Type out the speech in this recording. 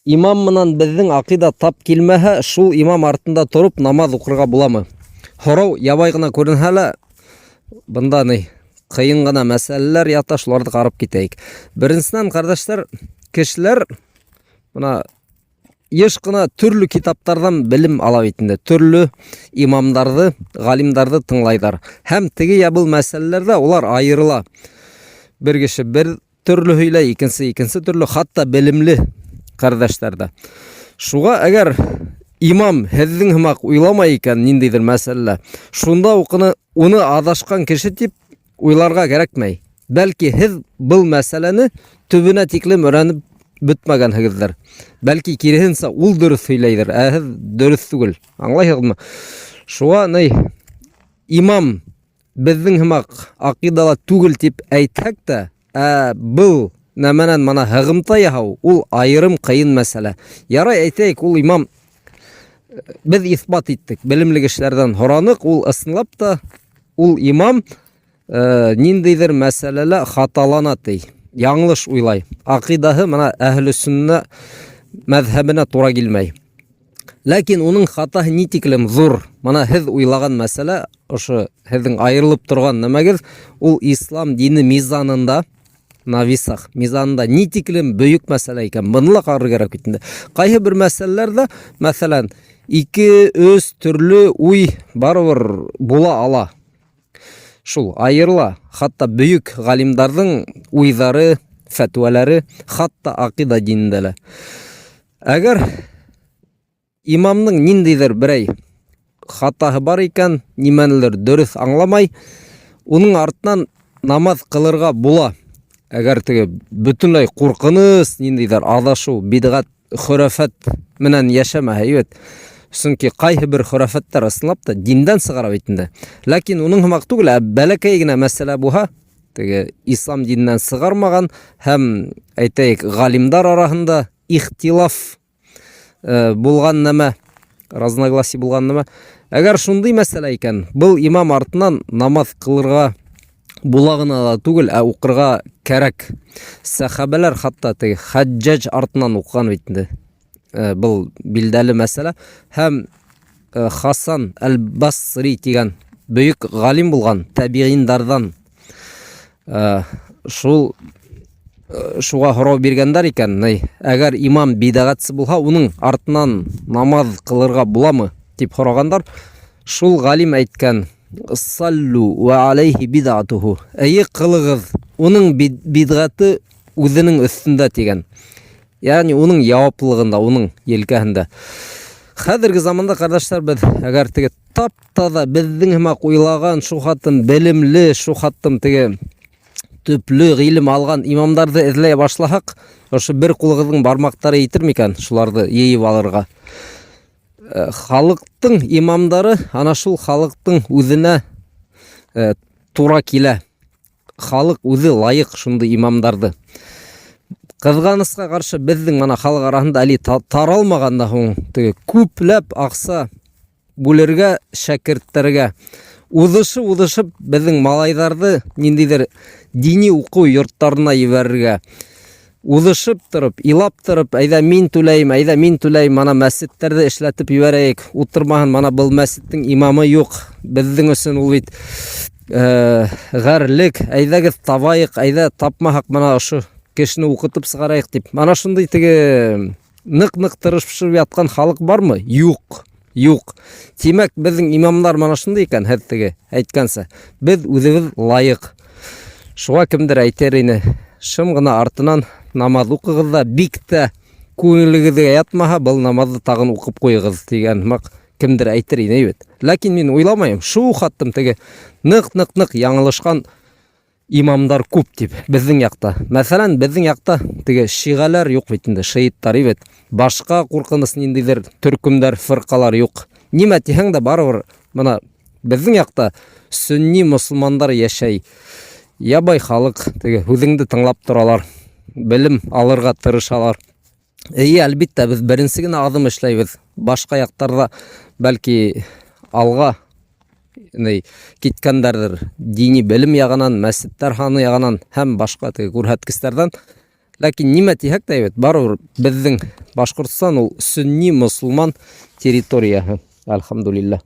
Имам менән беҙҙең аҡиҙа тап килмәһә, шул имам артында тороп намаҙ уҡырға буламы? Һорау ябай ғына күренһә лә, бында ни ҡыйын ғына мәсьәләләр ята, шуларҙы ҡарап китәйек. Беренсенән, ҡәрҙәштәр, кешеләр бына йыш ҡына төрлө китаптарҙан белем ала бит инде, төрлө имамдарҙы, ғалимдарҙы тыңлайҙар. Һәм теге я был мәсьәләләрҙә улар айырыла. Бер кеше бер төрлө һөйләй, икенсе икенсе төрлө, хатта белемле ҡәрҙәштәр ҙә. Шуға әгәр имам һеҙҙең һымаҡ уйламай икән ниндәйҙер мәсьәләлә, шунда уҡ уны аҙашҡан кеше тип уйларға кәрәкмәй. Бәлки һеҙ был мәсьәләне төбөнә тиклем өйрәнеп бөтмәгәнһегеҙҙер. Бәлки киреһенсә ул дөрөҫ һөйләйҙер, ә һеҙ дөрөҫ түгел. Аңлайһығыҙмы? Шуға ни имам беҙҙең һымаҡ аҡиҙала түгел тип әйтһәк тә, ә был нәмәнән мына һығымта яһау ул айырым ҡыйын мәсьәлә. Ярай әйтәйек, ул имам беҙ иҫбат иттек, белемле кешеләрҙән һораныҡ, ул ысынлап та ул имам э, ниндәйҙер мәсьәләлә хаталана ти, яңылыш уйлай. Аҡидаһы мына әһле сөннә мәҙһәбенә тура килмәй. Ләкин уның хатаһы ни тиклем ҙур? Мына һеҙ уйлаған мәсьәлә, ошо һеҙҙең айырылып торған нәмәгеҙ, ул ислам дине мизанында, на весах, мизанында ни тиклем бөйөк мәсьәлә икән. Быны ла ҡарарға кәрәк бит инде. Ҡайһы бер мәсьәләләрҙә, мәҫәлән, ике, өс төрлө уй барыбер була ала. Шул айырыла. Хатта бөйөк ғалимдарҙың уйҙары, фәтүәләре, хатта аҡиҙа динендә лә. Әгәр имамның ниндәйҙер берәй хатаһы бар икән, нимәнелер дөрөҫ аңламай, уның артынан намаҙ ҡылырға була. Әгәр теге бөтөнләй ҡурҡыныс ниндәйҙер аҙашыу, бидғәт, хөрәфәт менән йәшәмәһә, бит. Сөнки ҡайһы бер хөрәфәттәр ысынлап та диндән сығара бит инде. Ләкин уның һымаҡ түгел, ә бәләкәй генә мәсьәлә булһа, теге ислам диненнән сығармаған һәм әйтәйек, ғалимдар араһында ихтилаф э, булған нәмә, разногласие булған нәмә. Әгәр шундый мәсьәлә икән, был имам артынан намаҙ кылырга була гына да түгел, ә уҡырға кәрәк. Сәхәбәләр хатта теге Хаджаҗ артынан уҡыған бит инде. Э, был билдәле мәсьәлә. Һәм э, Хасан әл-Басри дигән бөйөк галим булган табииндардан э, шул шуға һорау биргәндәр икән, ни, әгәр имам бидәгатьсе булһа, уның артынан намаҙ ҡылырға буламы дип һорағандар. Шул галим әйткән: "Саллу ва алейхи бидатуху." Эйе, ҡылығыҙ, уның бидғәте үҙенең өҫтөндә тигән. Ягъни уның яуаплылығында, уның елкәһендә. Хәҙерге заманда, ҡәрҙәштәр, беҙ әгәр теге тап-таҙа беҙҙең һымаҡ уйлаған, шу хаттым белемле, шу хаттым теге төплө ғилем алған имамдарҙы эҙләй башлаһаҡ, ошо бер ҡулығыҙҙың бармаҡтары етер микән шуларҙы йыйып алырға? Э, халыҡтың имамдары ана шул халыҡтың үҙенә э, тура килә. Халыҡ үҙе лайыҡ шундай имамдарҙы. Ҡыҙғанысҡа ҡаршы, беҙҙең мына халыҡ араһында әле таралмаған да һуң теге күпләп аҡса бүлергә шәкерттәргә. Уҙышып-уҙышып беҙҙең малайҙарҙы ниндәйҙер дини уҡыу йорттарына ебәрергә. Уҙышып тороп, илап тороп, әйҙә мин түләйем, әйҙә мин түләйем, мана мәсеттәрҙе эшләтеп ебәрәйек, утырмаһын, мана был мәсеттең имамы юҡ, беҙҙең өсөн ул бит э, ғәрлек, әйҙәгеҙ табайыҡ, әйҙә тапмаһаҡ, мына ошо кешене уҡытып сығарайыҡ тип. Мана шундай теге ныҡ-ныҡ тырышып ятҡан халыҡ бармы? Юҡ. Юҡ. Тимәк, беҙҙең имамдар мана шундай икән, һеҙ теге әйткәнсә, беҙ үҙебеҙ лайыҡ. Шуға кемдер әйтер ине, шым ғына артынан намаҙ уҡығыҙ ҙа, бик тә күңелегеҙгә ятмаһа, был намаҙҙы тағын уҡып ҡуйығыҙ тигән һымаҡ кемдер әйтер ине бит. Ләкин мин уйламайым, шул хаттым теге ныҡ-ныҡ-ныҡ яңылышҡан имамдар күп дип беҙҙең яҡта. Мәҫәлән, беҙҙең яҡта теге шиғәләр юҡ бит инде, шииттар бит. Башҡа ҡурҡыныс ниндәйҙер төркөмдәр, фырҡалар юҡ. Нимә тиһәң дә барыбер мына беҙҙең яҡта сөнни мосолмандар йәшәй. Ябай халыҡ теге һүҙеңде тыңлап торалар, белем алырға тырышалар. Эйе, әлбиттә, беҙ беренсе генә аҙым эшләйбеҙ. Башҡа яҡтарҙа бәлки алға ни киткәндәрҙер дини белем яғынан, мәсеттәр һаны яғынан һәм башҡа теге күрһәткестәрҙән. Ләкин нимә тиһәк тә бит, барыбер беҙҙең Башҡортостан ул сөнни мосолман территорияһы. Әлхәмдүлилләһ.